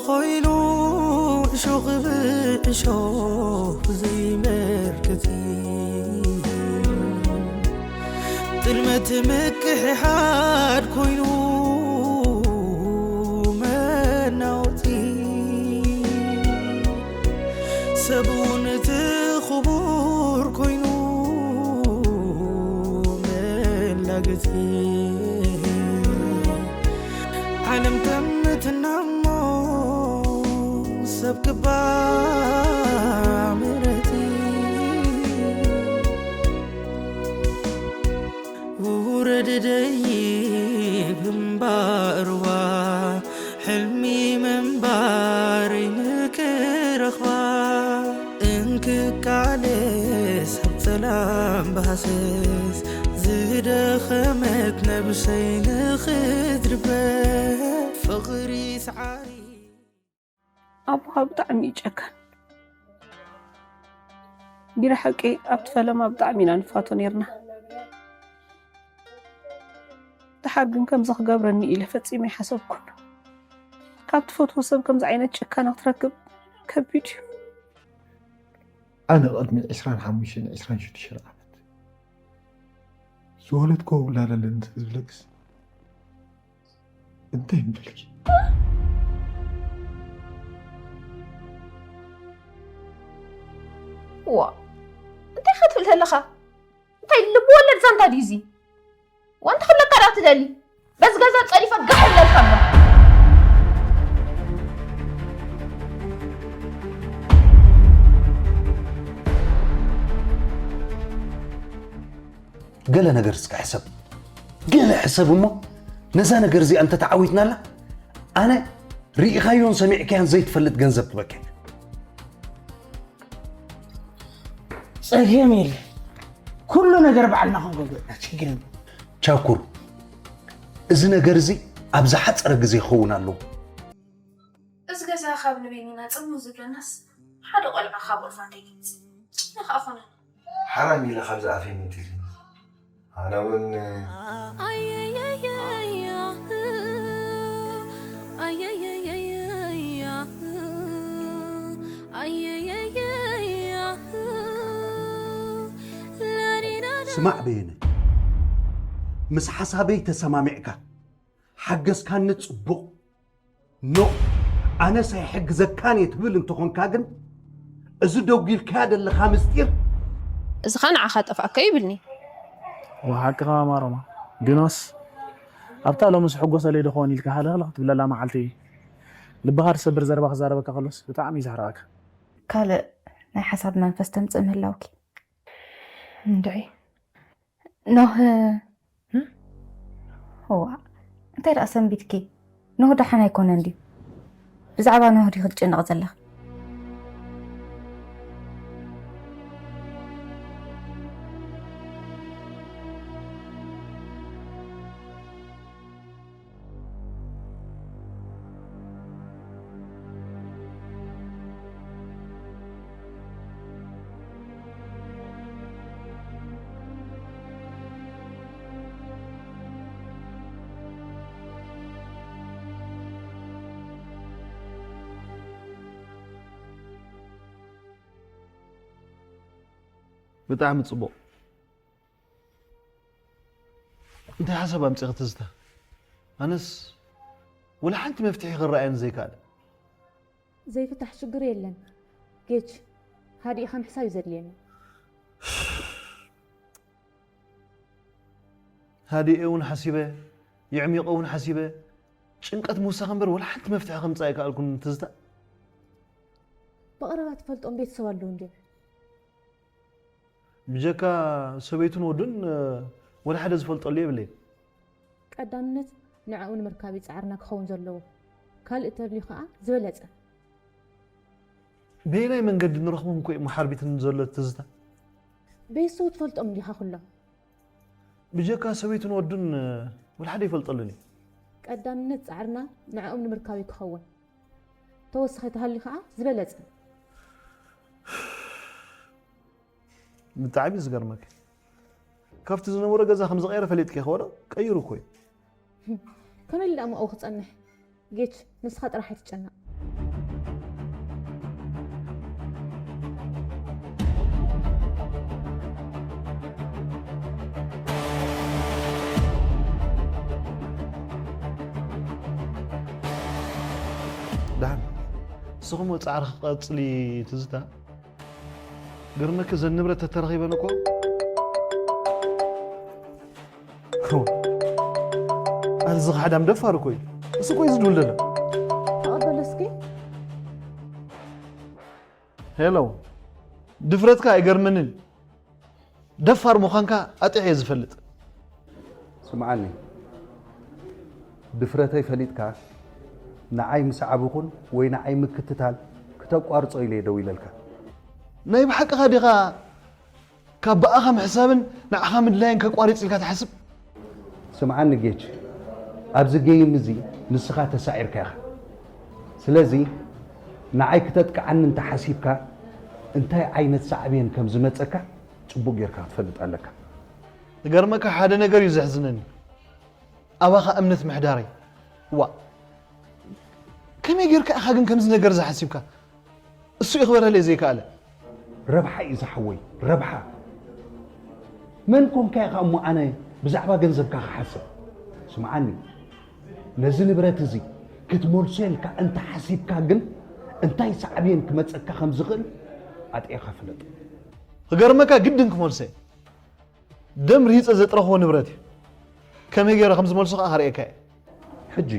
ኮይኑ እሾኽ ብእሾኽ ዘይመርክቲ ጥልመት ምክሕሓድ ኮይኑ መናወጢ ሰብ እውን እቲ ክቡር ኮይኑ መላገጺ ዓለም ተምትና እሞ ሰብ ክባ ምረቲ ውረድ ደይብ እምባእርዋ ሕልሚ ምንባረይ ንክረኽባ እንክቃለስ ኣብ ጸላም ብሃሰስ ዝደኸመት ነብሰይ ንኽትድበ ፍቕሪ ሰዓሪ ኣቦኻ ብጣዕሚ እዩ ጨካን። ቢራ ሓቂ ኣብቲ ፈለማ ብጣዕሚ ኢና ንፋቶ ነይርና። ደሓር ግን ከምዚ ክገብረኒ ኢለ ፈጺመ ኣይሓሰብኩን። ካብ ትፈትዎ ሰብ ከምዚ ዓይነት ጭካነ ክትረክብ ከቢድ እዩ። ኣነ ቅድሚ ዕስራን ሓሙሽተን ዕስራን ሽዱሽተን ዓመት ዝወለድክዎ ውላድ ኣለኒ እንተዝብለክስ እንታይ ምበልኪ? ዋ እንታይ ኢኻ ትብል ዘለኻ? እንታይ ልብ ወለድ ዛንታ ድዩ እዚ? ዋንታ ክብለካ ዳ ትደሊ? በዚ ገዛ ጸዲፈ ጋሕ ይብለልካ ኣሎ። ገለ ነገር እስከ ሕሰብ፣ ገለ ሕሰብ እሞ ነዛ ነገር እዚኣ እንተተዓዊትናላ ኣነ ርኢኻዮን ሰሚዕካዮን ዘይትፈልጥ ገንዘብ ክበካ። ጸገም የለ ኩሉ ነገር ባዕልና ክንገብሮ ኢና ችግር የለ። ቻኩር፣ እዚ ነገር እዚ ኣብ ዝሓጸረ ግዜ ክኸውን ኣለዎ። እዚ ገዛ ካብ ንበይንና ጽምው ዝብለናስ ሓደ ቆልዓ ካብ ኦርፋንደይ ክምጽእ ጭንቕ ኣኾነና። ሓራም ኢለ ካብዚ ኣፈይ ምእንቲ ኢልኒ። ኣነ እውን ስማዕ በየነ፣ ምስ ሓሳበይ ተሰማሚዕካ ሓገዝካኒ ጽቡቕ። ኖእ ኣነስ ኣይሕግዘካን እየ ትብል እንተኾንካ ግን፣ እዚ ደጒልካያ ደለኻ ምስጢር። እዚ ኸኣ ንዓኻ ጠፍኣካ እዩ ይብልኒ። ወሓቅኻ ማሮማ፣ ግኖስ ኣብታ ሎምስ ሕጎሰለይ ዶ ኾን ኢልካ ሃለኽለኽ ትብለላ መዓልቲ ልብኻ ትሰብር ዘረባ ክዛረበካ ከሎስ ብጣዕሚ እዩ ዘሕርቐካ። ካልእ ናይ ሓሳብ መንፈስ ተምጽእ ምህላውኪ። እንድዒ ኖህ እዋ እንታይ ደኣ ሰንቢትኪ? ኖህ ደሓን ኣይኮነን ድዩ? ብዛዕባ ኖህ ዲኺ ትጭነቒ ዘለኺ? ብጣዕሚ ጽቡቕ። እንታይ ሓሳብ ኣምጺእኺ ትዝታ? ኣነስ ወላ ሓንቲ መፍትሒ ክረኣየኒ ዘይከኣለ። ዘይፍታሕ ሽግር የለን ጌች፣ ሃዲእኻ ምሕሳብ እዩ ዘድልየኒ። ሃዲኤ እውን ሓሲበ፣ የዕሚቐ እውን ሓሲበ፣ ጭንቀት ምውሳኽ እምበር ወላ ሓንቲ መፍትሒ ከምጽእ ኣይከኣልኩን ትዝታ። ብቐረባ ትፈልጦም ቤተሰብ ኣለዉ እንድዮም? ብጀካ ሰበይቱን ወዱን ወላ ሓደ ዝፈልጠሉ የብለይን። ቀዳምነት ንዕኡ ንምርካብ እዩ ጻዕርና ክኸውን ዘለዎ። ካልእ ተልዩ ከኣ ዝበለጸ። በየናይ መንገዲ ንረኽቦም እኮ እዩ እሞ ሓርቢትኒ ዘሎ ትዝታ። ቤተሰቡ ትፈልጦም እንዲኻ ኩሎም። ብጀካ ሰበይቱን ወዱን ወላ ሓደ ይፈልጠሉን እዩ። ቀዳምነት ጻዕርና ንዕኦም ንምርካብ እዩ ክኸውን። ተወሳኺ ተሃልዩ ከኣ ዝበለጸ። ብጣዕሚ እዩ ዝገርመኪ። ካብቲ ዝነበሮ ገዛ ከም ዝቐየረ ፈሊጥኪ ኢኺ ወዶ? ቀይሩ እኮ እዩ። ከመይ ኢሉ ደኣ ኣብኡ ክጸንሕ? ጌች ንስኻ ጥራሕ ኣይትጨነቕ። ንስኹም ጻዕሪ ክቐጽል እዩ ትዝታ። ገርመክ እዘን ንብረት ተተረኺበን እኮ። ኣዚ ኻሕዳም ደፋር እኮ እዩ። እሱ እኮ እዩ ዝድውል ዘሎ። ተቐበል እስኪ። ሄሎ፣ ድፍረትካ ኣይገርመንን። ደፋር ምዃንካ ኣጥዕየ ዝፈልጥ። ስምዓኒ፣ ድፍረተይ ፈሊጥካ ንዓይ ምስዓብ ይኹን ወይ ንዓይ ምክትታል ክተቋርጾ ኢለ እየ ደው ኢለልካ። ናይ ብሓቅኻ ዲኻ ካብ ብኣኻ ምሕሳብን ንዓኻ ምድላይን ከቋርጽ ኢልካ ትሓስብ? ስምዓኒ ጌች፣ ኣብዚ ጌይም እዚ ንስኻ ተሳዒርካ ኢኻ። ስለዚ ንዓይ ክተጥቅዓኒ እንተሓሲብካ እንታይ ዓይነት ሳዕቤን ከም ዝመጸካ ጽቡቕ ጌርካ ክትፈልጥ ኣለካ። ዝገርመካ ሓደ ነገር እዩ ዘሕዝነኒ፣ ኣባኻ እምነት ምሕዳረይ። ዋ፣ ከመይ ጌርካ ኢኻ ግን ከምዚ ነገር ዝሓሲብካ? እሱ እዩ ክበረለይ ዘይከኣለ። ረብሓ እዩ ዝሓወይ፣ ረብሓ። መን ኮንካ ኢኻ እሞ ኣነ ብዛዕባ ገንዘብካ ክሓስብ? ስምዓኒ፣ ነዚ ንብረት እዚ ክትመልሶ ኢልካ እንተሓሲብካ ግን እንታይ ሳዕቤን ክመጸካ ከም ዝኽእል ኣጥዒኻ ፍለጥ። ክገርመካ ግድን ክመልሶ እየ። ደም ርሂጸ ዘጥረኽዎ ንብረት እዩ። ከመይ ገይረ ከም ዝመልሶ ከኣ ከርእየካ እየ። ሕጂ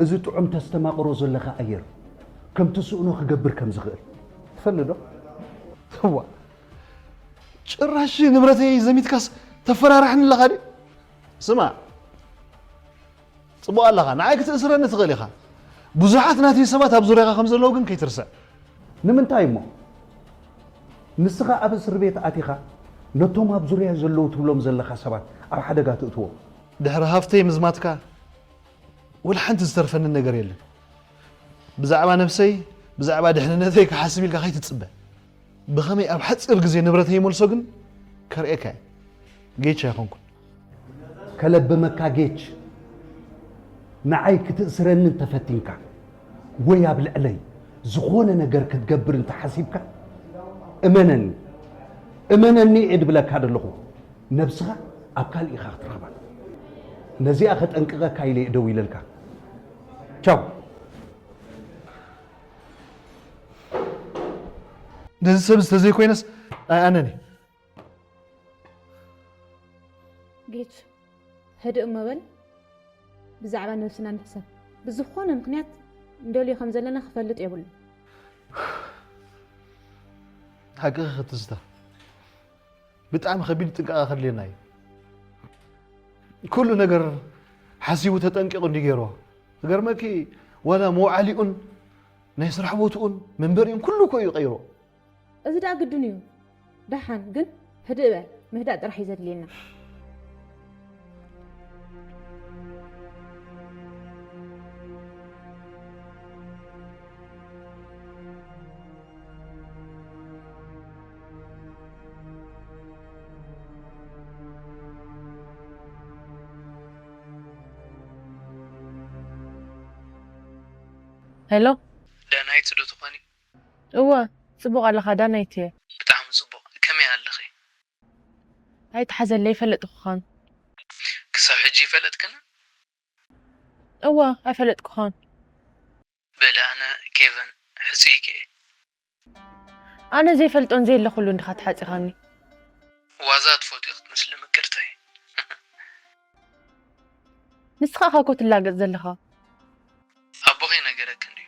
እዚ ጥዑም ተስተማቕሮ ዘለኻ ኣየር ከምቲ ስእኖ ክገብር ከም ዝኽእል ትፈልጥ ዶ? እዋ፣ ጭራሽ ንብረተይ ዘሚትካስ ተፈራርሐኒ ኣለኻ ድዩ? ስማዕ፣ ጽቡቕ ኣለኻ፣ ንዓይ ክትእስረኒ ትኽእል ኢኻ። ብዙሓት ናተይ ሰባት ኣብ ዙርያኻ ከም ዘለዉ ግን ከይትርስዕ። ንምንታይ እሞ? ንስኻ ኣብ እስር ቤት ኣቲኻ ነቶም ኣብ ዙርያ ዘለዉ ትብሎም ዘለኻ ሰባት ኣብ ሓደጋ ትእትዎም። ድሕሪ ሃፍተይ ምዝማትካ ወላ ሓንቲ ዝተርፈኒ ነገር የለን። ብዛዕባ ነብሰይ፣ ብዛዕባ ድሕንነተይ ክሓስብ ኢልካ ከይትጽበ። ብኸመይ ኣብ ሓጺር ግዜ ንብረተይ ይመልሶ ግን ከርእየካ እየ። ጌች ኣይኮንኩን። ከለብመካ ጌች፣ ንዓይ ክትእስረኒ እንተፈቲንካ ወይ ኣብ ልዕለይ ዝኾነ ነገር ክትገብር እንተሓሲብካ፣ እመነኒ፣ እመነኒ እየ ድብለካ ዘለኹ፣ ነብስኻ ኣብ ካልእ ኢኻ ክትረኽባ። ነዚኣ ከጠንቅቐካ ኢለ እየ ደው ኢለልካ። ቻው። ነዚ ሰብ ዝተዘይኮይነስ ኣይኣነን እየ። ጌች፣ ህድእ እሞ በል። ብዛዕባ ነብስና ንሕሰብ። ብዝኾነ ምኽንያት እንደልዮ ከም ዘለና ክፈልጥ የብሉን። ሓቅኺ ክትዝታ። ብጣዕሚ ከቢድ ጥንቃቐ ከድልየና እዩ። ኩሉ ነገር ሓሲቡ ተጠንቂቑ እንዲ ገይርዎ። ዝገርመኪ ዋላ መውዓሊኡን ናይ ስራሕ ቦትኡን መንበሪኡን ኩሉ እኮ እዩ ቀይሮ። እዚ ደኣ ግድን እዩ። ደሓን ግን ህድእ በል፣ ምህዳእ ጥራሕ እዩ ዘድልየና። ሄሎ፣ ዳናይት ዶ ትኾኒ? እወ፣ ጽቡቕ ኣለኻ ዳናይት እየ። ብጣዕሚ ጽቡቕ። ከመይ ኣለኺ? ኣይትሓዘለይ፣ ፈለጥኹኻን። ክሳብ ሕጂ ይፈለጥክን? እወ፣ ኣይፈለጥኩኻን። በሊ ኣነ ኬቨን ሕጹይኪ እየ። ኣነ ዘይፈልጦን ዘየለኹሉን ዲኻ ተሓጺኻኒ? ዋዛ ትፈትዊ ክትመስሊ ምቅርተይ። ንስኻ ኢኻ እኮ ትላገጽ ዘለኻ። ኣቦኺ ነገረክን ድዩ?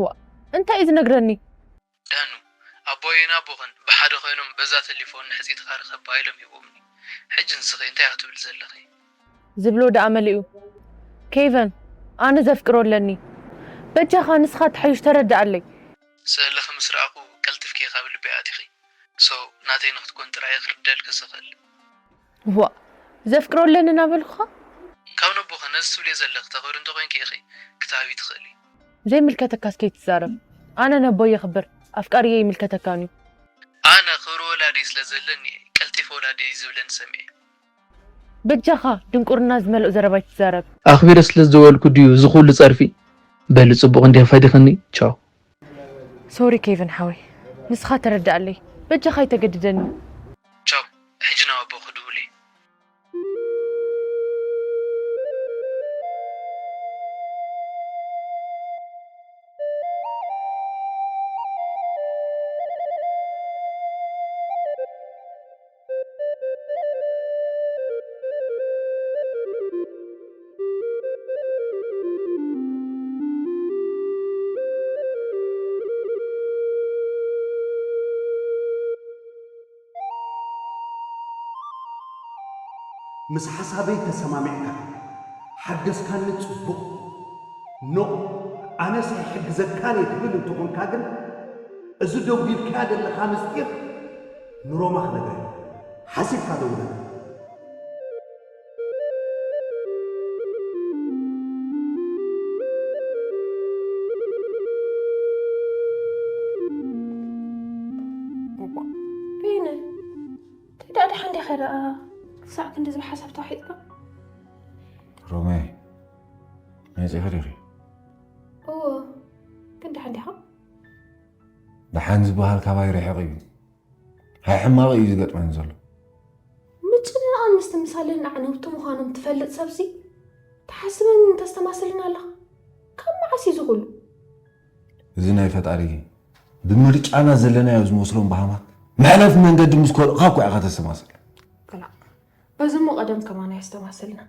ዋእ፣ እንታይ እዩ ዝነግረኒ? ዳኑ፣ ኣቦይን ኣቦኽን ብሓደ ኮይኖም በዛ ተሊፎን ንሕጽይትኻ ርኸባ ኢሎም ሂቦምኒ። ሕጂ ንስኺ እንታይ ኢኺ ትብሊ ዘለኺ? ዝብሎ ደኣ መሊኡ። ኬቨን፣ ኣነ ዘፍቅሮ ኣለኒ። በጃኻ ንስኻ ተሓይሽ ተረድኣለይ። ስእልኺ ምስ ረኣኹ ቀልጢፍኪ ኢኺ ኣብ ልበይ ኣቲኺ። So ናተይ ንኽትኮኒ ጥራይ እየ ክርደልኪ ዝኽእል። ዋእ፣ ዘፍቅሮ ኣለኒ እናበልኩኻ? ካብ ነቦኺ ነዚ ትብልዮ ዘለኺ ተኽብሪ እንተኾይንኪ ኢኺ ክትሃቢ ትኽእሊ። ዘይምልከተካስ ከይትዛረብ። ኣነ ነቦይ የኽብር፣ ኣፍቃሪየይ ኣይምልከተካን እዩ። ኣነ ክብሪ ወላዲይ ስለ ዘለኒ እየ ቀልጢፈ ወላዲየይ ዝብለን ሰሚዐ። በጃኻ ድንቁርና ዝመልኦ ዘረባ ኣይትዛረብ። ኣኽቢረ ስለ ዝደወልኩ ድዩ እዚ ኩሉ ጸርፊ? በሊ ጽቡቕ እንዲኺ ፈዲኽኒ። ቻው። ሶሪ ኬቨን ሓወይ፣ ንስኻ ተረድኣለይ፣ በጃኻ ኣይተገድደኒ። ቻው፣ ሕጂ ናብ ኣቦኺ ድውሊ። ምስ ሓሳበይ ተሰማሚዕካ ሓገዝካኒ ጽቡቕ። ኖእ፣ ኣነስ ኣይሕግዘካን እየ ትብል እንተኾንካ ግን፣ እዚ ደጒልካያ ዘለኻ ምስጢር ንሮማ ክነግራ እየ። ሓሲብካ ደውለላ። እዋ፣ በየነ፣ እንታይ ደኣ ደሓን ዲኻ ደኣ? ክሳዕ ክንድዚ ብሓሳብ ተዋሒጥካ? ሮሜ፣ መጺኺ ዲኺ? እዎ፣ ግን ደሓን ዲኻ? ደሓን ዝበሃል ካባይ ርሒቑ እዩ። ኣይ ሕማቕ እዩ ዝገጥመኒ ዘሎ። ምጭንናቕን ምስትምሳልን ኣዕነውቲ ምዃኖም ትፈልጥ ሰብሲ ትሓስብን ተስተማስልን ኣለኻ? ካብ መዓስ እዩ ዝኹሉ? እዚ ናይ ፈጣሪ ብምርጫና ዘለናዮ ዝመስሎም በሃማት መሕለፊ መንገዲ ምስ ኮልእኻ እኮ ኢኻ ተስተማስል። ክላእ፣ በዚ እሞ ቀደም ከማን ኣየስተማስልና።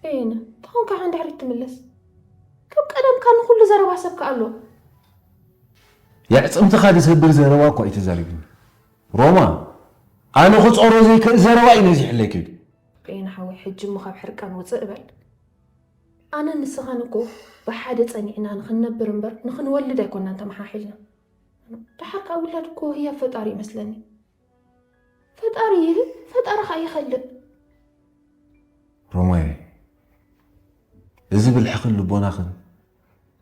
በየነ፣ ተኾንካ ኢኻ ንድሕሪት ትምለስ። ካብ ቀደምካ ንኹሉ ዘረባ ሰብካ ኣሎ። የዕፅምትኻ ዝሰብር ዘረባ እኳ ኣይተዛሪብኒ። ሮማ፣ ኣነ ክፀሮ ዘይክእል ዘረባ እዩ ነዚሕለይ ከይዱ። በየነ ሓወይ፣ ሕጂ እሞ ካብ ሕርቃን ውፅእ እበል። ኣነን ንስኻን እኮ ብሓደ ፀኒዕና ንኽንነብር እምበር ንኽንወልድ ኣይኮናን ተመሓሒልና። ደሓር ከዓ ውላድ እኮ ህያብ ፈጣሪ ይመስለኒ። ፈጣሪ ይህብ፣ ፈጣሪ ከዓ ይኸልእ። ሮማየ፣ እዚ ብልሕኽን ልቦናኽን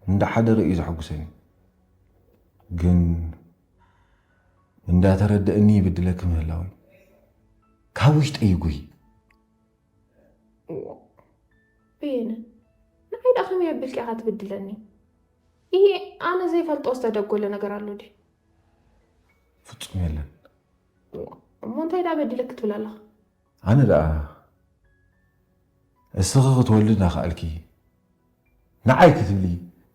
እንዳሓደረ እዩ ዘሐጉሰኒ። ግን እንዳተረደእኒ ይብድለኪ ምህላወይ ካብ ውሽጠይ ይጉሂ። በየነ፣ ንዓይ ደኣ ከመይ ኣቢልካ ኢኻ ትብድለኒ? ይሄ ኣነ ዘይፈልጦ ዝተደጎለ ነገር ኣሎ ድዩ? ፍጹም የለን። እሞ እንታይ ደኣ በዲለክ ትብል ኣለኻ? ኣነ ደኣ እስኺ ክትወልዲ እናኸኣልኪ ንዓይ ክትብሊ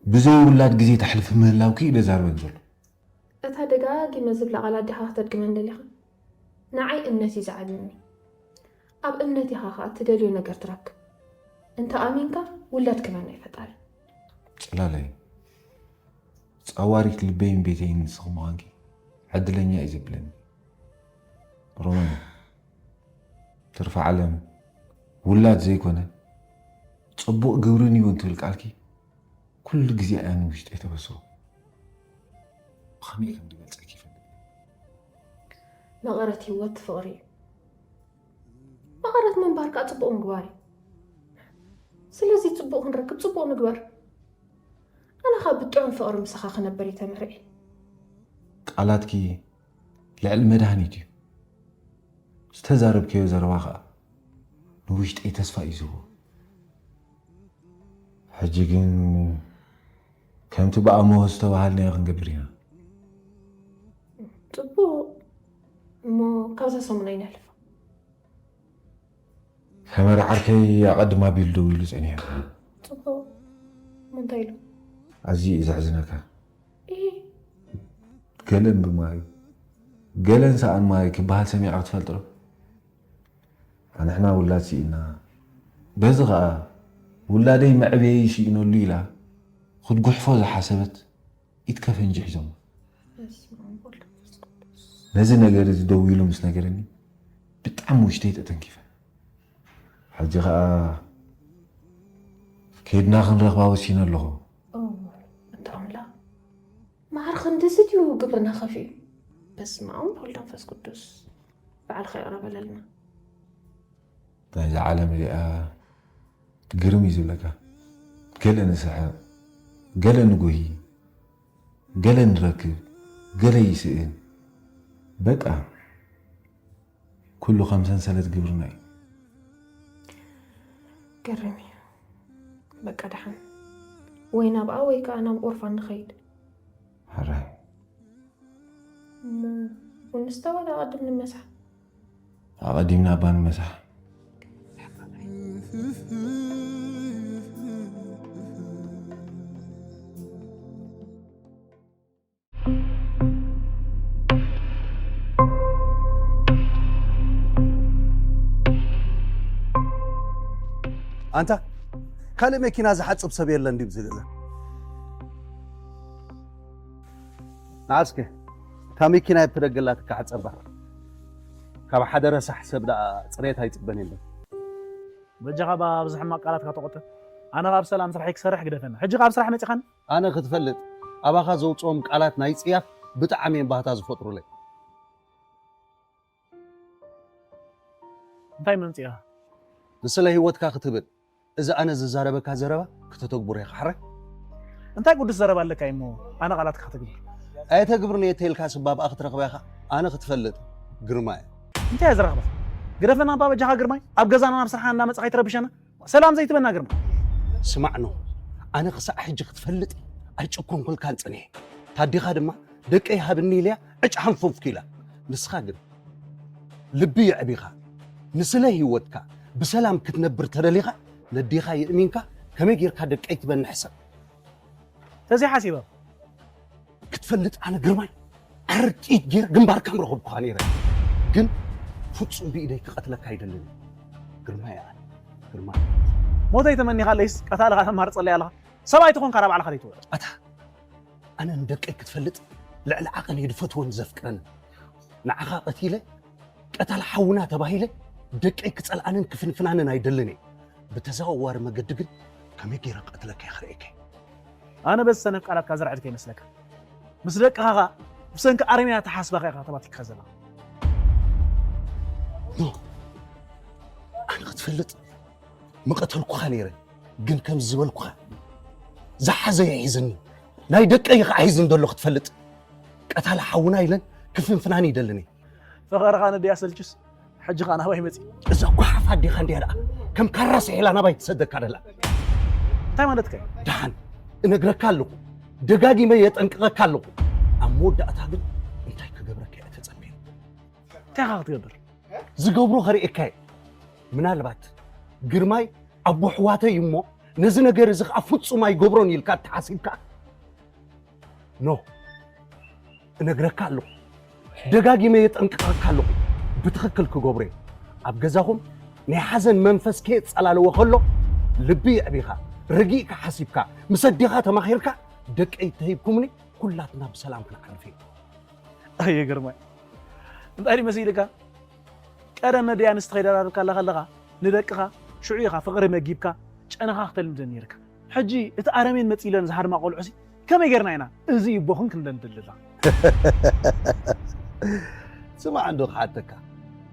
ብዘይ ውላድ ግዜ ተሕልፊ ምህላውኪ እዩ ደዛርበን ዘሎ። እታ ደጋጊመ ዝብላ ቃል ኣዴኻ ክተድግመን ደሊኻ? ንዓይ እምነት እዩ ዝዓብየኒ። ኣብ እምነት ኢኻ ኸኣ እትደልዮ ነገር ትረክብ። እንተ ኣሚንካ ውላድ ክበና እዩ ፈጣሪ። ጽላለይ፣ ጸዋሪት ልበይን ቤተይን ንስኺ ምዃንኪ ዕድለኛ እዩ ዘብለኒ። ሮማን፣ ትርፊ ዓለም ውላድ ዘይኮነ ጽቡቕ ግብርን እዩ እንትብል ቃልኪ ኩሉ ግዜ እያ ንውሽጠይ ተበስሮ። ብኸመይ ከም ዝገልጸኪ ይፈልጥ። መቐረት ህይወት ፍቕሪ እዩ። መቐረት ምንባር ከዓ ፅቡቕ ምግባር እዩ። ስለዚ ፅቡቕ ክንረክብ ፅቡቕ ንግበር። ኣነ ከዓ ብጥዑም ፍቕሪ ምሳኻ ክነብር እዩ ተመሪዐ። ቃላትኪ ልዕሊ መድሃኒት እዩ። ዝተዛረብክዮ ዘረባ ከዓ ንውሽጠይ ተስፋ እዩ ዝህቦ። ሕጂ ግን ከምቲ ብኣምሆ ዝተባሃልናዮ ክንገብር ኢና። ፅቡቕ እሞ ካብዛ ሰሙን ኣይነሕልፋ። ከመረ ዓርከይ ኣቐድም ኣቢሉ ደዊሉ ጸኒሑ። ፅቡቕ እሞ እንታይ ኢሉ? ኣዝዩ እዩ ዘሕዝነካ። ኢ ገለን ብማይ ገለን ሰኣን ማይ ክበሃል ሰሚዕካ ትፈልጥ ዶ? ኣንሕና ውላድ ስኢና፣ በዚ ኸኣ ውላደይ መዕበየይ ስኢነሉ ኢላ ክትጉሕፎ ዝሓሰበት ኢድ ከፈንጂ ሒዞማ። በስመ ኣብ ወወልድ ወመንፈስ ቅዱስ። ነዚ ነገር እዚ ደው ኢሉ ምስ ነገረኒ ብጣዕሚ ውሽተይ ተተንኪፈ። ሕጂ ኸኣ ከይድና ክንረኽባ ወሲነ ኣለኹ። ኦ፣ እንተ ኣምላኽ መዓር ክንድዚ ድዩ ግብርና ከፊኡ? በስመ ኣብ ወወልድ ወመንፈስ ቅዱስ። ባዕልኻ ይቕረ በለልና። ናይዛ ዓለም እዚኣ ግርም እዩ ዝብለካ። ገለ ንስሕቕ፣ ገለ ንጉሂ፣ ገለ ንረክብ፣ ገለ ይስእን። በቃ ኩሉ ከም ሰንሰለት ግብርና እዩ። ገርም እዩ። በቃ ደሓን ወይ ናብኣ ወይ ከዓ ናብ ኦርፋን ንኸይድ። ሕራይ እሞ ቡን ንስተ ዋላ ኣቐድም ንመሳሕ? ኣቐዲምና እባ ንመሳሕ። ኣንታ ካልእ መኪና ዝሓጽብ ሰብ የለን ድዩ ዝግእዘ? ንዓስከ እታ መኪና የብትደገላ ትካሓጸባ። ካብ ሓደ ረሳሕ ሰብ ደኣ ጽሬት ኣይጽበን የለን። በጃኻ ብዝሕ ሕማቕ ቃላት ካብ ተቆጥብ ኣነ ካብ ሰላም ስራሐይ ክሰርሕ ግደፈና። ሕጂ ካብ ስራሕ መጺኻን ኣነ ክትፈልጥ ኣባኻ ዘውፅኦም ቃላት ናይ ፅያፍ ብጣዕሚ እዮም ባህታ ዝፈጥሩለይ። እንታይ መምፂኻ? ንስለ ህይወትካ ክትብል እዚ ኣነ ዝዛረበካ ዘረባ ክተተግብሮ ኢኻ ሕራይ። እንታይ ቅዱስ ዘረባ ኣለካ እሞ ኣነ ቃላትካ ክትግብር? ኣየተግብርን እየ ተይልካ ስባብኣ ክትረኽባ ኢኻ ኣነ ክትፈልጥ ግርማ እየ። እንታይ እየ ዝረኽበ? ግደፈና እባ በጃኻ ግርማይ፣ ኣብ ገዛና ናብ ስራሕና እንዳመጻኻ ይትረብሸና። ሰላም ዘይትበና ግርማ። ስማዕ ኖ ኣነ ክሳዕ ሕጂ ክትፈልጥ ኣይጨኮንኩልካን ጽኒሐ። ታዲኻ ድማ ደቀይ ሃብኒ ኢለያ ዕጭ ሃንፈፍኩ ኢላ። ንስኻ ግን ልቢ የዕቢኻ ንስለ ህይወትካ ብሰላም ክትነብር ተደሊኻ ነዴኻ የእሚንካ ከመይ ጌርካ ደቀይ ትበኒ ሕሰብ። ተዘይሓሲበ ክትፈልጥ ኣነ ግርማይ ዓርጢት ጌር ግንባርካ ምረኸብኩኻ ነይረ። ግን ፍጹም ብኢደይ ክቐትለካ ኣይደልን። ግርማይ ኣነ ግርማይ። ሞተይ ተመኒኻ ኣለይስ ቀታልኻ ተማርጸለይ ኣለኻ። ሰብኣይ ትኾንካ ዳ ባዕልኻ ዘይትወ ኣታ ኣነ ንደቀይ ክትፈልጥ ልዕሊ ዓቐን እየ ዝፈትወን ዘፍቅረን። ንዓኻ ቀቲለ ቀታል ሓውና ተባሂለ ደቀይ ክጸልኣንን ክፍንፍናንን ኣይደልን እየ። ብተዘዋዋሪ መገዲ ግን ከመይ ገይረ ክቐትለካ እየ ክርእየካ እየ። ኣነ በዚ ሰነፍ ቃላትካ ዘርዕድ ከይመስለካ። ምስ ደቅኻ ኸኣ ብሰንኪ ኣረሜና ተሓስባኻ ኢኻ ተባቲካ ዘለኻ። ኖ ኣነ ክትፈልጥ ምቐተልኩኻ ነይረ፣ ግን ከም ዝበልኩኻ ዝሓዘ ይሒዝኒ፣ ናይ ደቀይ ኸዓ ሒዝኒ ዘሎ ክትፈልጥ። ቀታሊ ሓውና ኢለን ክፍንፍናኒ ይደልን እየ። ፈኸርኻ ነዲኣ ሰልችስ ሕጂ ኸኣ ናባይ መጺ። እዛ ጓሓፍ ኣዴኻ እንዲያ ደኣ ከም ካራ ስሒላ ናባይ ትሰደካ ደላ። እንታይ ማለትካ እዩ? ደሓን እነግረካ ኣለኹ፣ ደጋጊመ የጠንቅቐካ ኣለኹ። ኣብ መወዳእታ ግን እንታይ ክገብረካ እየ ተጸቢየ። እንታይ ኢኻ ክትገብር? ዝገብሮ ከርእየካ እየ። ምናልባት ግርማይ ኣቦ ኣሕዋተይ እሞ ነዚ ነገር እዚ ኸዓ ፍጹም ኣይገብሮን ኢልካ ተሓሲብካ ኖ እነግረካ ኣለኹ፣ ደጋጊመ የጠንቅቐካ ኣለኹ። ብትኽክል ክገብሮ እየ። ኣብ ገዛኹም ናይ ሓዘን መንፈስ ከየጸላለወ ከሎ ልቢ የዕቢኻ፣ ረጊእካ ሓሲብካ፣ ምስ ኣዴኻ ተማኺርካ ደቀይ ተሂብኩምኒ ኩላትና ብሰላም ክንዓርፍ እዩ። ኣየ ግርማይ እንታይ ድዩ መሲልካ? ቀደም ነዲኣ ኣንስቲ ከይደራረብካላ ከለኻ ንደቅኻ ሽዑ ኢኻ ፍቕሪ መጊብካ ጨነኻ ክተልምደን ነይርካ። ሕጂ እቲ ኣረሜን መጺለን ዝሃርማ ቆልዑሲ ከመይ ጌርና ኢና እዚ ይቦኽን ክንደንድልላ? ስማዕ እንዶ ክሓተካ፣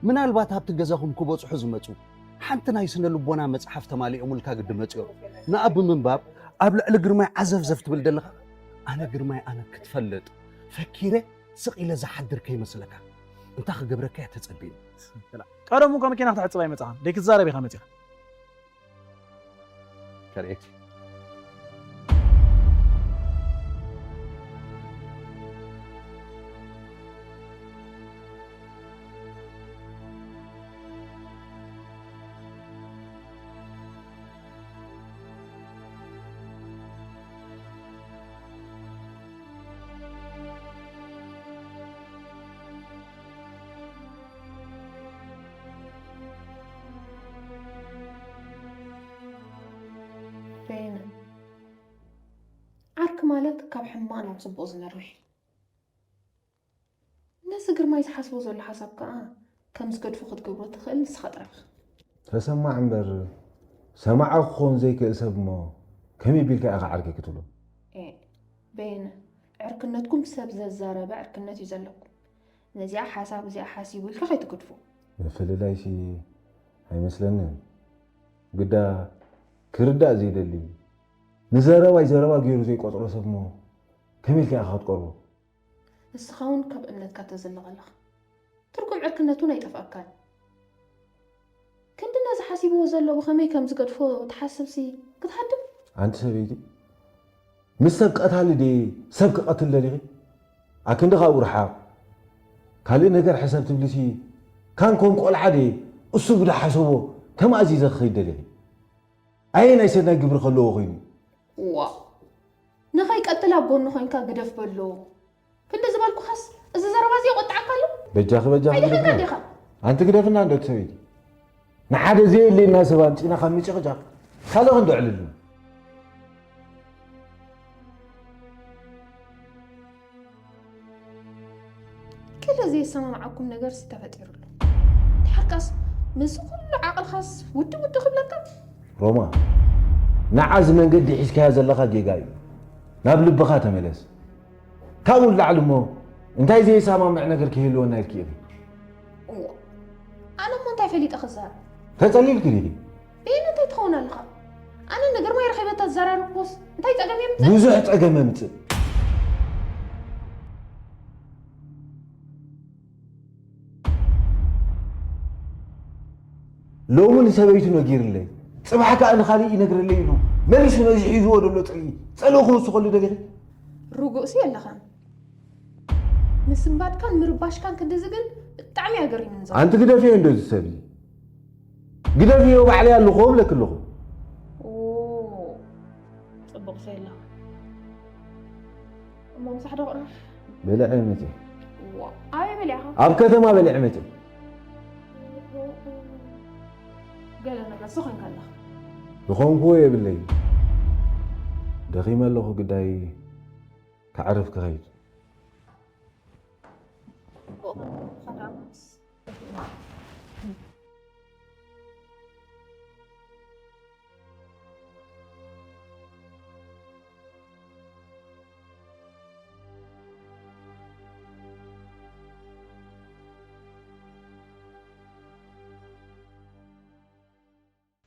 ምናልባት ኣብቲ ገዛኹም ክበጽሑ ዝመጹ ሓንቲ ናይ ስነ ልቦና መጽሓፍ ተማሊኦምልካ ግዲ መጺኦም ንኣ ብምንባብ ኣብ ልዕሊ ግርማይ ዓዘፍዘፍ ትብል ዘለኻ። ኣነ ግርማይ ኣነ ክትፈልጥ ፈኪረ ስቕ ኢለ ዝሓድር ከይመስለካ። እንታይ ክገብረካ እየ ተጸቢኒ? ቀደሙ እኮ መኪና ክትሕጽብ ኣይመጻኻን ደይ ክትዛረብ ኢኻ መጺኻ። ከርእየኪ። በየነ፣ ዓርኪ ማለት ካብ ሕማቕ ናብ ጽቡቕ ዝመርሕ እዩ። ነዚ ግርማይ ዝሓስቦ ዘሎ ሓሳብ ከኣ ከም ዝገድፎ ክትገብሮ ትኽእል ንስኻ ጥራሕ ኢኻ። ተሰማዕ እምበር ሰማዒ ክኸውን ዘይክእል ሰብ እሞ ከመይ ቢልካ ኢኻ ዓርኪ ክትብሎ? ኤእ በየነ፣ ዕርክነትኩም ሰብ ዘዛረበ ዕርክነት እዩ ዘለኩም። ነዚኣ ሓሳብ እዚኣ ሓሲቡ ኢልካ ከይትገድፎ። ምፍልላይሲ ኣይመስለንን። ግዳ ክርዳእ ዘይደሊ ንዘረባይ ዘረባ ገይሩ ዘይቆጽሮ ሰብ እሞ ከመይ ኢልካ ኢኻ ክትቆርቦ? ንስኻ እውን ካብ እምነትካ ተዝልቕ ኣለኻ። ትርጉም ዕርክነት እውን ኣይጠፍኣካን። ክንዲ ነዚ ሓሲብዎ ዘሎ ብኸመይ ከም ዝገድፎ ትሓስብሲ ክትሃድም። ኣንቲ ሰበይቲ ምስ ሰብ ቀታሊ ድየ ሰብ ክቐትል ደሊኺ? ኣክንዲ ካብኡ ርሓቕ። ካልእ ነገር ሕሰብ ትብሊሲ ካን ከም ቆልዓ ድየ እሱ ብዝሓሰቦ ተማእዚዘ ክኸይድ ደሊኺ? ኣየናይ ሰናይ ግብሪ ከለዎ ኮይኑ? ዋእ ንኸይቀትል ኣብ ጎኑ ኮይንካ ግደፍ በሎ። ክንዲ ዝበልኩኻስ እዚ ዘረባ እዚ የቆጥዓካ ኣሎ? በጃኺ በጃኺ ኣይደኸንካ ግደፍና። ዲኻ? ኣንቲ ግደፍና እንዶ እቲ ሰበይቲ። ንሓደ ዘየድልየና ሰብ ኣምጺእና ካብ ምጭቕጫቕ ካልእ ክንዲ ዕልሉ። ገለ ዘየሰማምዓኩም ነገርሲ ተፈጢሩ ኣሎ። ቃስ ምስ ኩሉ ዓቕልኻስ ውዲ ውዲ ክብለካ? ሮማ፣ ንዓ እዚ መንገዲ ሒዝካዮ ዘለኻ ጌጋ እዩ። ናብ ልብኻ ተመለስ። ካብኡ ንላዕሊ እሞ እንታይ ዘይሰማምዕ ነገር ክህልወና ኢልኪ ኢኺ? እዎ፣ ኣነ እሞ እንታይ ፈሊጠ ክዛረብ? ተጸሊልኪ ዲኺ? በየን እንታይ ትኸውን ኣለኻ? ኣነ ንግርማይ ረኺበ ተዘራረብኩስ እንታይ ጸገም የምጽእ? ብዙሕ ጸገም የምጽእ። ሎሚ ንሰበይቱ ነጊርለይ፣ ጽባሕ ከኣ ንኻልእ ይነግረለይ ኢሉ መሊሱ ነዚ ሒዝዎ ዘሎ ጽልኢ ጸልኡ ክውስኸሉ ደሊኺ? ርጉእሲ የለኻን። ምስንባድካን ምርባሽካን ክንድዚ ግን ብጣዕሚ ኣገሪሙን ዘሎ። ኣንቲ ግደፍዮ እንዶ እዚ ሰብ እዚ። ግደፍዮ ባዕለይ ኣለኹ እብለኪ ኣለኹ። ኦ፣ ጽቡቕ ሰይ ኣለኻ። እሞ ምሳሕ ዶ ቅረብ? በሊዐ መጺእ። ዋ፣ ኣበይ በሊዕኻ? ኣብ ከተማ በሊዐ መጺእ። ገለ ነገር ሲ ኮይንካ ኣለኻ። ዝኾንኩዎ የብለይ። ደኺመ ኣለኹ ግዳይ ከዕርፍ ክኸይድ።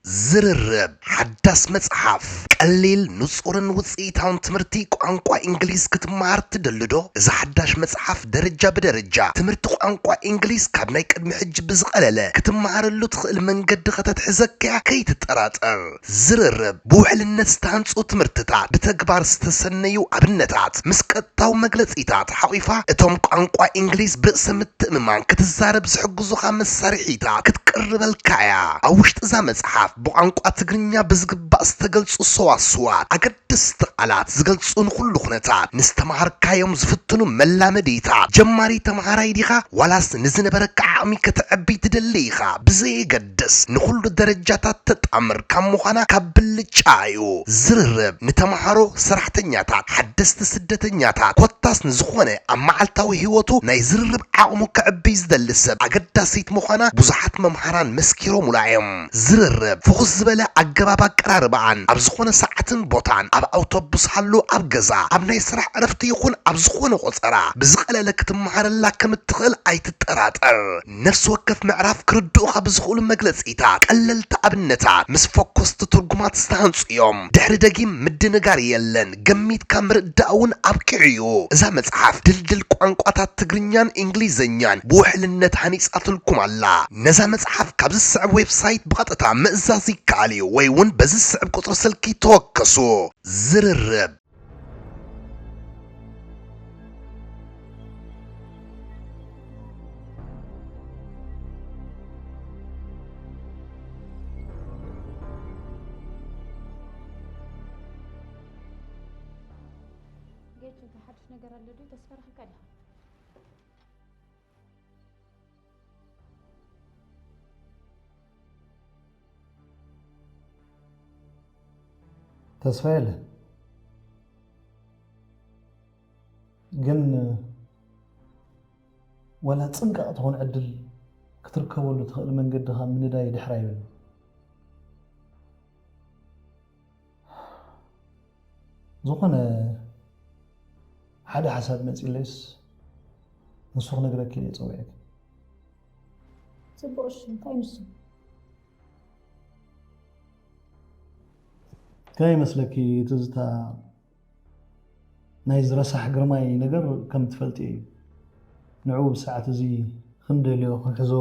ዝርርብ ሓዳስ መጽሓፍ፣ ቀሊል፣ ንጹርን ውጽኢታውን ትምህርቲ ቋንቋ እንግሊዝ ክትመሃር ትደሊ ዶ? እዛ ሓዳሽ መጽሓፍ ደረጃ ብደረጃ ትምህርቲ ቋንቋ እንግሊዝ ካብ ናይ ቅድሚ ሕጂ ብዝቐለለ ክትመሃረሉ ትኽእል መንገዲ ከተትሕዘካ እያ፣ ከይትጠራጠር። ዝርርብ ብውሕልነት ዝተሃንጹ ትምህርትታት፣ ብተግባር ዝተሰነዩ ኣብነታት፣ ምስ ቀጥታዊ መግለጺታት ሓቑፋ፣ እቶም ቋንቋ እንግሊዝ ብርእሰ ምትእምማን ክትዛረብ ዝሕግዙኻ መሳርሒታት ክትቅርበልካ እያ። ኣብ ውሽጢ እዛ መጽሓፍ ብቋንቋ ትግርኛ ብዝግባእ ዝተገልጹ ሰዋስዋት፣ ኣገደስቲ ቃላት ዝገልጹ ንኹሉ ኩነታት፣ ንዝተምሃርካዮም ዝፍትኑ መላመዲታት፣ ጀማሪ ተምሃራይ ዲኻ ዋላስ ንዝነበረካ ዓቕሚ ከተዕቢ ትደሊ ኢኻ ብዘየገድስ፣ ንኹሉ ደረጃታት ተጣምር ካብ ምዃና ካብ ብልጫ እዩ። ዝርርብ ንተምሃሮ፣ ሰራሕተኛታት፣ ሓደስቲ ስደተኛታት፣ ኮታስ ንዝኾነ ኣብ መዓልታዊ ህይወቱ ናይ ዝርርብ ዓቕሙ ከዕብይ ዝደሊ ሰብ ኣገዳሲት ምዃና ብዙሓት መምሃራን መስኪሮሙላ እዮም። ዝርርብ ፍኹስ ዝበለ ኣገባብ ኣቀራርባኣን ኣብ ዝኾነ ሰዓትን ቦታን፣ ኣብ ኣውቶቡስ ሃሉ፣ ኣብ ገዛ፣ ኣብ ናይ ስራሕ ዕረፍቲ ይኹን ኣብ ዝኾነ ቆጸራ ብዝቐለለ ክትመሃረላ ከም እትኽእል ኣይትጠራጠር። ነፍሲ ወከፍ ምዕራፍ ክርድኡኻ ብዝኽእሉ መግለጺታት፣ ቀለልቲ ኣብነታት፣ ምስ ፈኮስቲ ትርጉማት ዝተሃንጹ እዮም። ድሕሪ ደጊም ምድንጋር የለን፣ ገሚትካ ምርዳእ እውን ኣብቂዑ እዩ። እዛ መጽሓፍ ድልድል ቋንቋታት ትግርኛን እንግሊዝኛን ብውሕልነት ሃኒጻትልኩም ኣላ። ነዛ መጽሓፍ ካብ ዝስዕብ ዌብሳይት ብቐጥታ ምእዛዝ ይከኣል እዩ፣ ወይ እውን በዚ ዝስዕብ ቁጽሪ ስልኪ ተወከሱ። ዝርርብ። ጌች፣ እንታይ ሓድሽ ነገር ኣሎ ድዩ? ተስፋ ረኺብካ ዲኻ? ተስፋ የለን። ግን ዋላ ጽንቃቕ ትኾን ዕድል ክትርከበሉ ትኽእል መንገዲ ካብ ምንዳይ ድሕር ኣይብልን። ዝኾነ ሓደ ሓሳብ መጺለይስ ንሱ ክነግረኪ ኢለ ጸዊዐኪ። ጽቡቕ፣ እሺ፣ እንታይ ንሱ? ከመይ ይመስለኪ ትዝታ፣ ናይ ዝረሳሕ ግርማይ ነገር ከም ትፈልጢ እዩ። ንዕኡ ብሰዓት እዚ ክንደልዮ ክንሕዞ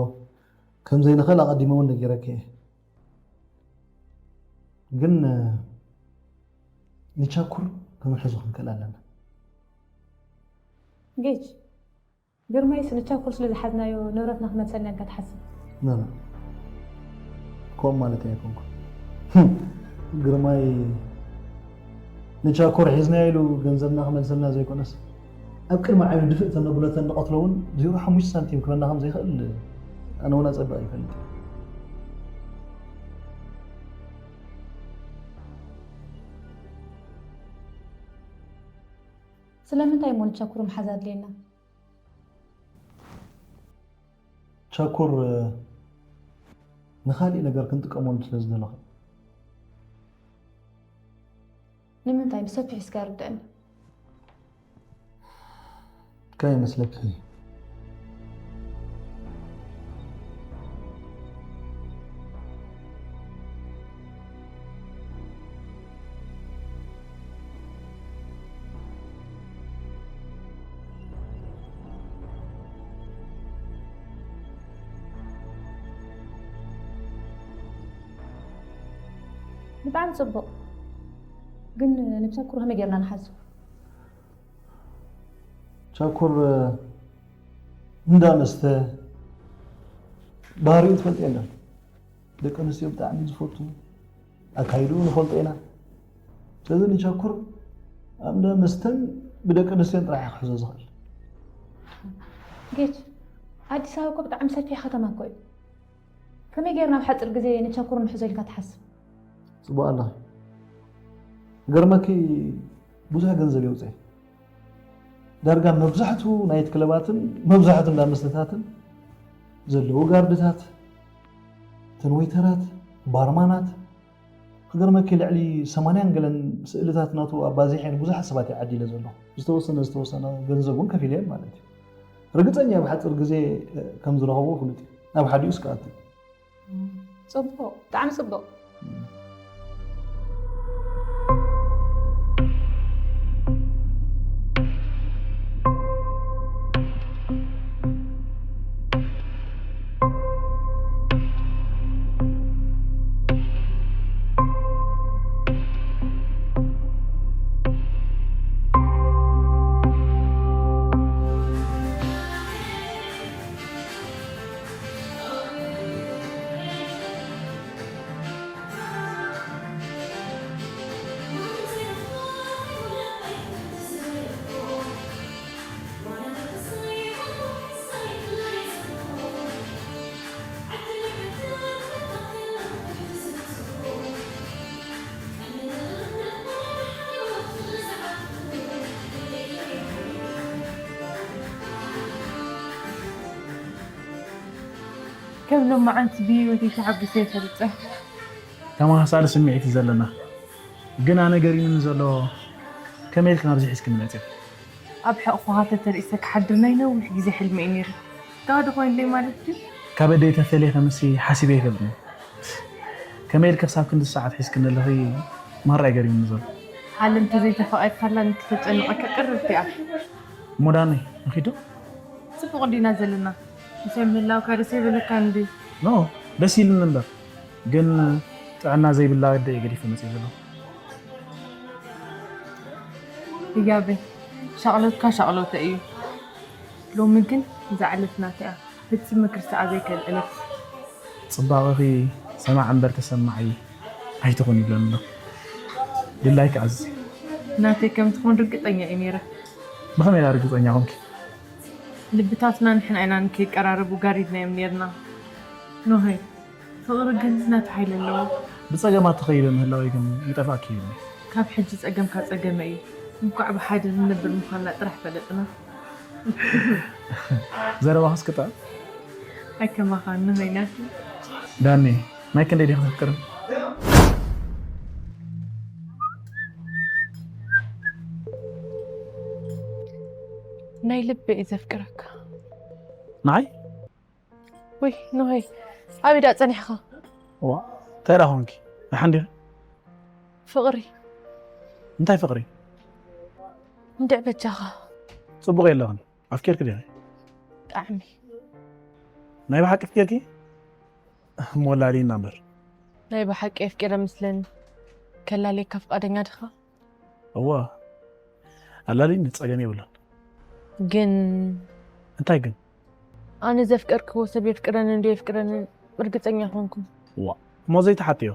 ከም ዘይንኽእል ኣቐዲመ እውን ነጊረኪ እየ። ግን ንቻኩር ክንሕዞ ክንክእል ኣለና። ጌች፣ ግርማይስ ንቻኩር ስለ ዝሓዝናዮ ንብረትና ክመልሰልና ኢልካ ትሓስብ? ኖ፣ ኖ። ከምኡ ማለት ኣይኮንኩን። ግርማይ ንቻኩር ሒዝናዮ ኢሉ ገንዘብና ክመልሰልና ዘይኮነስ፣ ኣብ ቅድሚ ዓይኑ ድፍእ ተነብሎ ተንቐትሎ እውን ዜሮ ሓሙሽተ ሳንቲም ክበና ከም ዘይኽእል ኣነ እውን ኣጸብቕ ይፈልጥ። ስለምንታይ እሞ ንቻኩር ምሓዝ ኣድልየና? ቻኩር፣ እ፣ ንኻሊእ ነገር ክንጥቀመሉ ስለ ዝደለኹ። ንምንታይ ብሰፊሕ እስከ ኣርድአኒ። እንታይ ይመስለኪ? ብጣዕሚ ፅቡቕ። ግን ንብሰኩር ከመይ ጌርና ንሓዞ? ቻኩር እንዳ መስተ ባህሪኡ ትፈልጥ የለን። ደቂ ኣንስትዮ ብጣዕሚ ዝፈቱ ኣካይድኡ ንፈልጦ ኢና። ስለዚ ንቻኩር ኣብ እንዳ መስተን ብደቂ ኣንስትዮን ጥራሕ ክሕዞ ዝኽእል። ጌች ኣዲስ ኣበባ እኮ ብጣዕሚ ሰፊሕ ከተማ እኮ እዩ። ከመይ ጌርና ኣብ ሓፂር ግዜ ንቻኩር ንሕዞ ኢልካ ትሓስብ? ፅቡቅ ኣለኺ። ገርመኪ ብዙሕ ገንዘብ የውፅእ። ዳርጋ መብዛሕቱ ናይት ክለባትን መብዛሕቱ እንዳ መስተታትን ዘለዉ ጋርድታት፣ እተን ወይተራት፣ ባርማናት፣ ክገርመኪ ልዕሊ ሰማንያን ገለን ስእልታት ናቱ ኣባዚሐ ንብዙሓት ሰባት ይዓዲለ ዘለኹ። ዝተወሰነ ዝተወሰነ ገንዘብ እውን ከፊለ ማለት እዩ። ርግፀኛ ብሓፂር ግዜ ከም ዝረኸቦ ፍሉጥ እዩ። ናብ ሓዲኡ እስከ ኣትዩ። ፅቡቕ፣ ብጣዕሚ ፅቡቕ። ከም ሎማዓንቲ ብህይወተይ ተሓጒሰ ኣይፈልጥን። ተመሳሳሊ ስምዒት እዩ ዘለና። ግን ኣነ ገሪሙኒ ዘሎ ከመይ ኢልክን ኣብዚ ሒዝክኒ መፂእኺ? ኣብ ሕቕፎኻ ተተርኢሰ ክሓድር ናይ ነዊሕ ግዜ ሕልሚ እዩ ነይሩ። ተዋህዶ ኮይኑለይ ማለት ድዩ? ካብ ኣደይ ተፈልየ ከምሲ ሓሲበ ኣይፈልጥን። ከመይ ኢልኪ ክሳብ ክንዲ ሰዓት ሒዝክኒ ኣለኺ ማራ እዩ ገሪሙኒ ዘሎ። ዓለም ተዘይተፋቒርካላ ንክተጨንቐካ ቅርብቲ እያ። እሞ ዳነይ ንኺዶ? ጽቡቕ እንዲና ዘለና። ምሳይ ምህላውካ ደስ ኣይበለካን ድዩ? ኖ ደስ ኢሉኒ እምበር ግን ጥዕና ዘይብላ ኣደ እየ ገዲፈ መፅእ ዘለኹ። ህያበይ ሻቕሎትካ ሻቕሎተ እዩ። ሎሚ ግን እዛ ዕለት ናተይ እያ። ፍጽመ ክርስትኣ ዘይክእል ዕለት። ፅባቐኺ ሰማዕ እምበር ተሰማዒ ኣይትኹን ይብለኒ ኣሎ። ድላይኪ ኣዝዚ። ናተይ ከም ትኹን ርግጸኛ እየ ነይረ። ብኸመይ ኢላ ርግጸኛ ኾንኪ? ልብታትና ንሕና ኢና ንከይቀራረቡ ጋሪድናዮም ነይርና። ኖሀይ ፍቕሪ ግን ናቱ ሓይሊ ኣለዎ። ብጸገማት ተኸይደ ምህላወይ ግን ይጠፍኣኪ እዩ። ካብ ሕጂ ጸገምካ ጸገመ እዩ። እንኳዕ ብሓደ ንነብር ምዃንና ጥራሕ ፈለጥና። ዘረባኽስ ክጥዕም። ኣይከማኻን ንመይናት። ዳኒ ናይ ክንደይ ዲኻ ተፍቅርን? ናይ ልቢ እየ ዘፍቅረካ። ንዓይ ውይ ኖሄ ኣበይ ዳ ጸኒሕኻ? ዋ እንታይ ዳ ኾንኪ? ደሓን ዲኺ? ፍቕሪ እንታይ ፍቕሪ? እንድዕ በጃኻ። ጽቡቕ የለኽን። ኣፍቂርኪ ዲኺ? ብጣዕሚ። ናይ ብሓቂ ኣፍቂርኪ? እሞ ኣላልይና እምበር። ናይ ብሓቂ ኣፍቂረ መስለኒ። ከላልየካ ፍቓደኛ ዲኻ? እወ ኣላልይኒ ጸገም የብሉን። ግን እንታይ ግን? ኣነ ዘፍቀርክዎ ሰብ የፍቅረንን ዶ የፍቅረንን ርግጸኛ ኣይኮንኩን። ዋእ እሞ ዘይትሓትዮ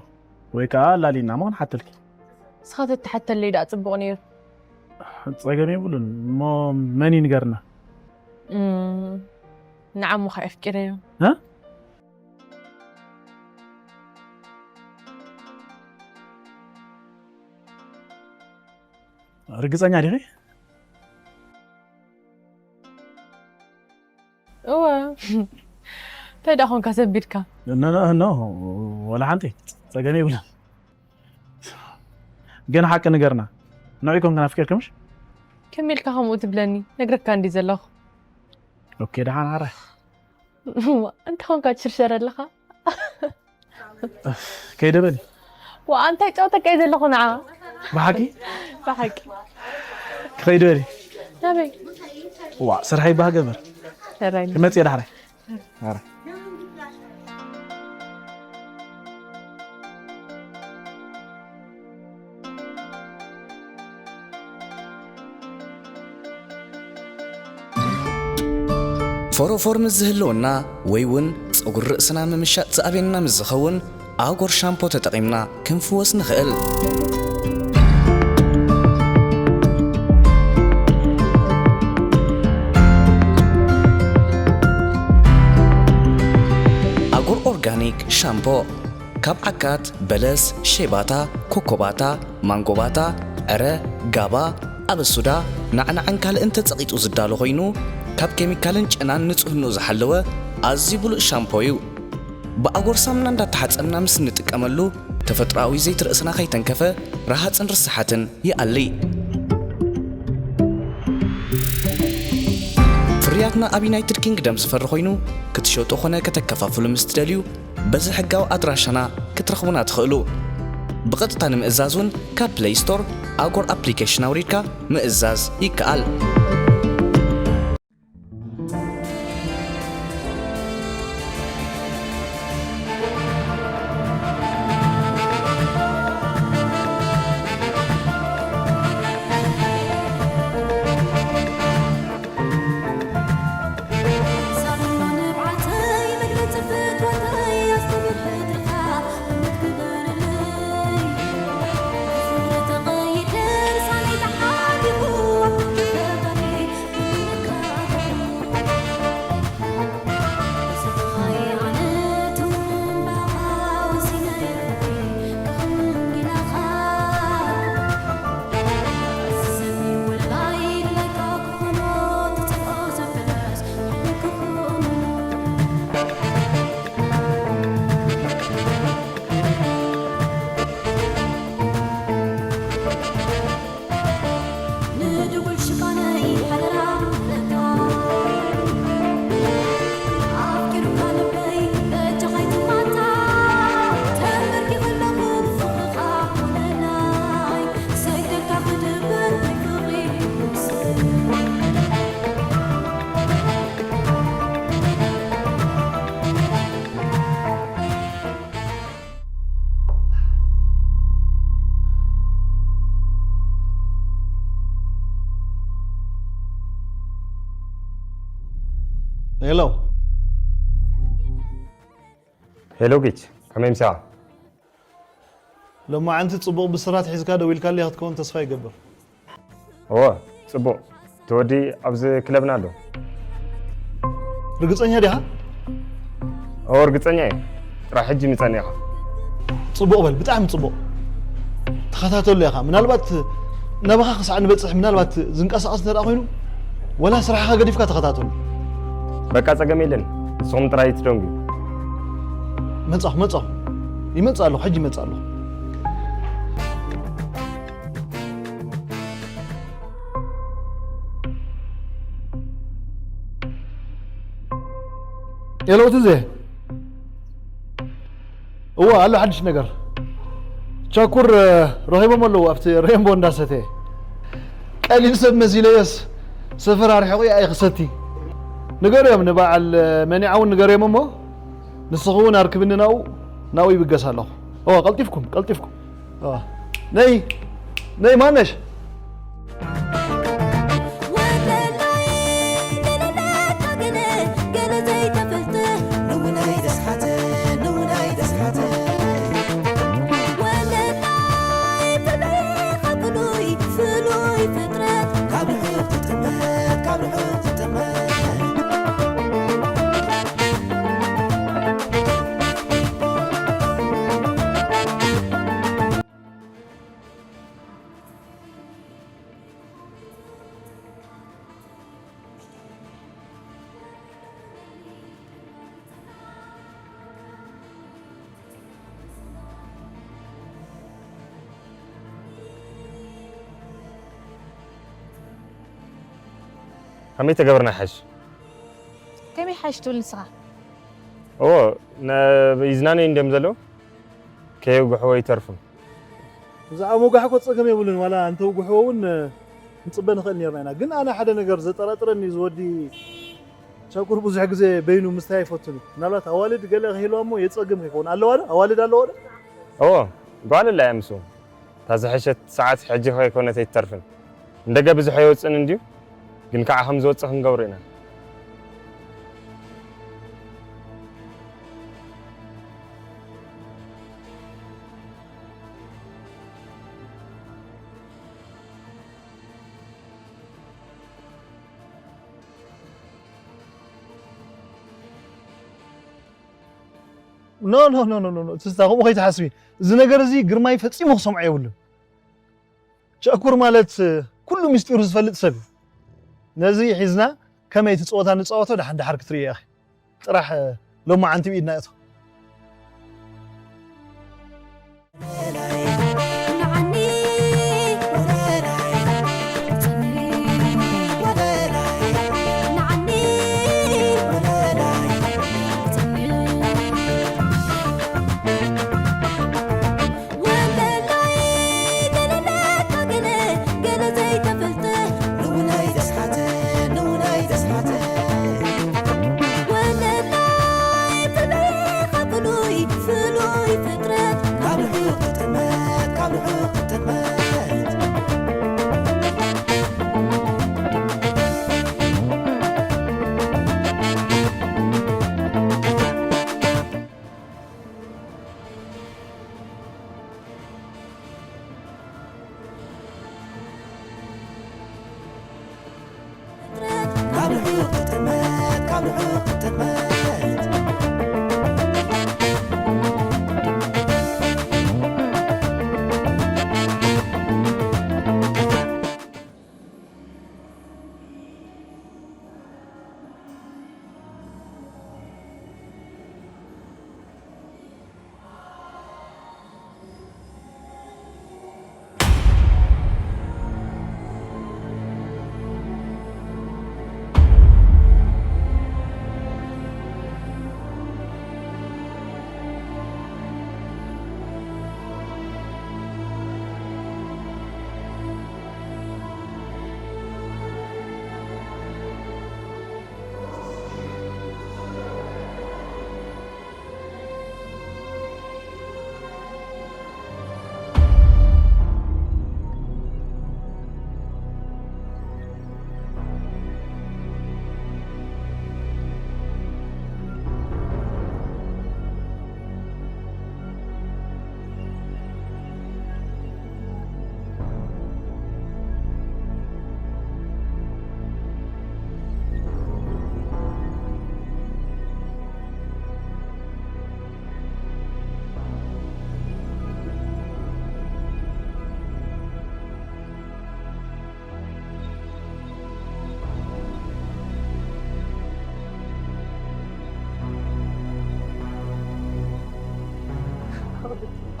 ወይ ከኣ ኣላልይና እሞ ክንሓተልኪ። ንስኻ ተትሓተለይ ደኣ ጽቡቕ ነይሩ። ጸገም የብሉን እሞ መን ይንገርና? እም፣ ንዓሙኻ የፍቂረዮ። እ? ርግጸኛ ዲኺ? እወ እንታይ ደኣ ኾንካ ሰንቢድካ? ኖ ኖ ኖ፣ ወላ ሓንቲ ጸገም የብለን። ግን ሓቂ ንገርና፣ ንዑ ኮንክን ኣፍቂርክምሽ? ከመይ ኢልካ ከምኡ ትብለኒ? ነግረካ እንዲ ዘለኹ። ኦኬ፣ ደሓን ሓራይ። እዋ፣ እንታይ ኾንካ ትሽርሸር ኣለኻ? ከይደ በሊ። ዋ፣ እንታይ ጨወታ ከይ ዘለኹ ንዓ? ብሓቂ? ብሓቂ። ክኸይድ በሊ። ናበይ? ዋ፣ ስርሐይ ባህ ገበር። ሰራይ። ክመጽእ እየ ዳሕራይ። ኣረ። ፎሮፎር ምስ ዝህልወና ወይ እውን ጸጉሪ ርእስና ምምሻጥ ዝኣብየና ምስ ዝኸውን፣ ኣጎር ሻምፖ ተጠቒምና ክንፍወስ ንኽእል። ኣጎር ኦርጋኒክ ሻምፖ ካብ ዓካት፣ በለስ፣ ሼባታ፣ ኮኮባታ፣ ማንጎባታ፣ ዕረ፣ ጋባ፣ ኣበሱዳ፣ ናዕናዕን ካልእን ተጸቒጡ ዝዳሎ ኮይኑ፣ ካብ ኬሚካልን ጨናን ንጽህንኡ ዝሓለወ ኣዝዩ ብሉጽ ሻምፖ እዩ። ብኣጎር ሳሙና እንዳተሓጸብና ምስ እንጥቀመሉ፣ ተፈጥሮኣዊ ዘይቲ ርእስና ከይተንከፈ፣ ረሃጽን ርስሓትን ይኣሊ። ፍርያትና ኣብ ዩናይትድ ኪንግደም ዝፈሪ ኮይኑ፣ ክትሸጡ ኾነ ከተከፋፍሉ ምስ ትደልዩ፣ በዚ ሕጋዊ ኣድራሻና ክትረኽቡና ትኽእሉ። ብቐጥታ ንምእዛዝ እውን ካብ ፕለይ ስቶር ኣጎር ኣፕሊኬሽን ኣውሪድካ ምእዛዝ ይከኣል። ሄሎ። ሄሎ ጌች፣ ከመይ ምሳኻ? ሎማዓንቲ ጽቡቕ ብስራት ሒዝካ ደዊልካለይ ክትከውን ተስፋ ይገብር። እወ፣ ጽቡቕ። እቲ ወዲ ኣብዚ ክለብና ኣሎ። ርግጸኛ ዲኻ? እወ፣ ርግጸኛ እየ። ጥራሕ ሕጂ ምጸኒ ኢኻ። ጽቡቕ በል፣ ብጣዕሚ ጽቡቕ። ተኸታተሎ ኢኻ። ምናልባት ናባኻ ክሳዕ ንበጽሕ፣ ምናልባት ዝንቀሳቐስ እንተ ደኣ ኮይኑ፣ ወላ ስራሕኻ ገዲፍካ ተኸታተሎ። በቃ፣ ጸገም የለን። ንስኹም ጥራይ ትደንጉዩ። መጻኹ፣ መጻኹ። ይመጽእ ኣለኹ፣ ሕጂ ይመጽእ ኣለኹ። ኤሎ ትዜ። እወ፣ ኣሎ ሓድሽ ነገር። ቻኩር፣ እ፣ ረኺቦም ኣለዉ ኣብቲ ሬንቦ እንዳሰተየ። ቀሊል ሰብ መሲለዮስ ሰፈር ኣርሒቑ እየ ክሰቲ። ንገርዮም ንበዓል፣ እ፣ መኒዓ እውን ንገርዮም እሞ ንስኺ እውን ኣርክብኒ ናብኡ፣ ናብኡ ይብገስ ኣለኹ። እወ፣ ቀልጢፍኩም፣ ቀልጢፍኩም። እወ። ነይ፣ ነይ ማነሽ? ወለላይ ገለለካ ገለ፣ ገለ ዘይተፈልጠ። ነውናይ ደስሓተ፣ ነውናይ ደስሓተ። ወለላይ ፍሉይ ኢኻ ፍሉይ፣ ፍሉይ ፍጥረት። ካብ ርሑቕ ትጥመት፣ ካብ ርሑቕ ትጥመት። ከመይ ተገብርና ሓሽ? ከመይ ሓሽ ትብል ንስኻ? እዎ፣ ይዝናነዩ እንዲዮም ዘለዉ፣ ከየጉሕዎ ይተርፉ። ብዛዕባ ምውጋሕ እኮ ጸገም የብሉን፣ ዋላ እንተውግሕዎ እውን ክንጽበ ንኽእል ነርና ኢና። ግን ኣነ ሓደ ነገር ዘጠራጥረኒ፣ ዝወዲ ሻኩር ብዙሕ ግዜ በይኑ ምስታይ ኣይፈቱን እዩ። ምናልባት ኣዋልድ ገለ ክህልዋ እሞ የጸግም ከይከውን ኣለዋ ዶ? ኣዋልድ ኣለዎ ዶ? እዎ፣ ጓል ኣላ እያ ምስኡ። እታ ዝሐሸት ሰዓት ሕጂ ከይኮነት ኣይትተርፍን። ንደገ ብዙሕ ኣይወፅን እንድዩ፣ ግን ከዓ ከም ዝወፅእ ክንገብሮ ኢና። ኖ ኖ ኖ ኖ ኖ፣ ትዝታ፣ ከምኡ ከይትሓስቢ። እዚ ነገር እዚ ግርማይ ፈጺሙ ክሰምዖ የብሉን። ቸኩር ማለት ኩሉ ምስጢሩ ዝፈልጥ ሰብ እዩ። ነዚ ሒዝና ከመይ እቲ ጸወታ ንጻወቶ ደሓን ደሓር ክትርእዮ ኢኺ። ጥራሕ ሎማዓንቲ ብኢድና እቶ።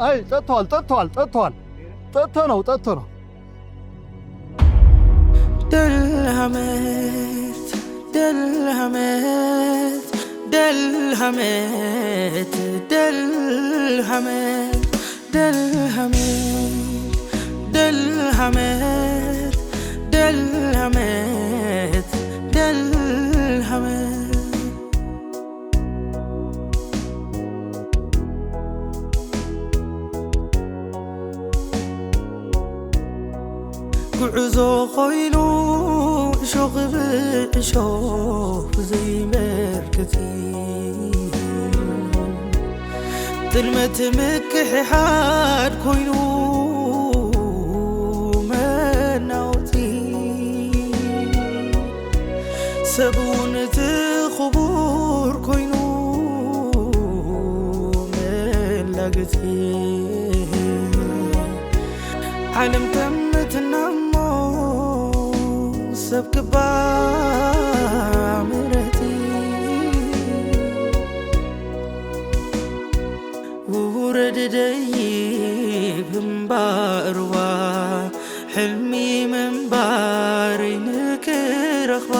ኣይ ጠጥተዋል፣ ጠጥተዋል፣ ጠጥተዋል፣ ጠጥቶ ነው፣ ጠጥቶ ነው። ደልሃመት ደልሃመት ደልሃመት ደልሃመት ደልሃመት ደልሃመት ደልሃመት ደልሃመት ጉዕዞ ኾይኑ እሾኽ ብእሾኽ ዘይመርክቲ ጥልመት ምክሕሓድ ኮይኑ መናወቲ ሰብ እውን እቲ ክቡር ኮይኑ መላገፂ ዓለም ተምትና እሞ ሰብ ክባ ምረቲ ውረድ ደይብ እምባርዋ ሕልሚ ምንባረይ ንክረኽባ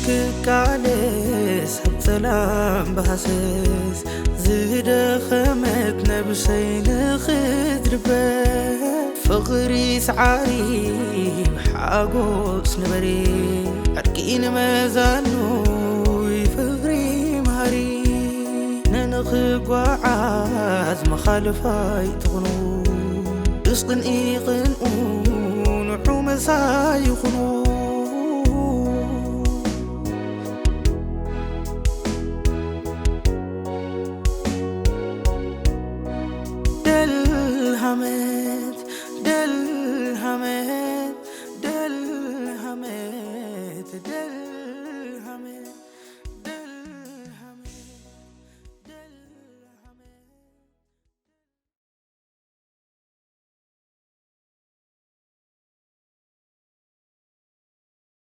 ክቃለስ ኣብ ጸላም ብሃሰስ ዝደኸመት ነብሰይ ንኽትድበ ፍቕሪ ሰዓሪ ሓጎስ ንበሪ ዕርቂ ንመዛኑይ ፍቕሪ መሃሪ ነንኽጓዓዝ መኻልፋይ ትኹኑ ድስቕን ኢቕንኡ ንዑ መሳይ ይኹኑ ደልሃመት ደልሃመት ደልሃመት ደል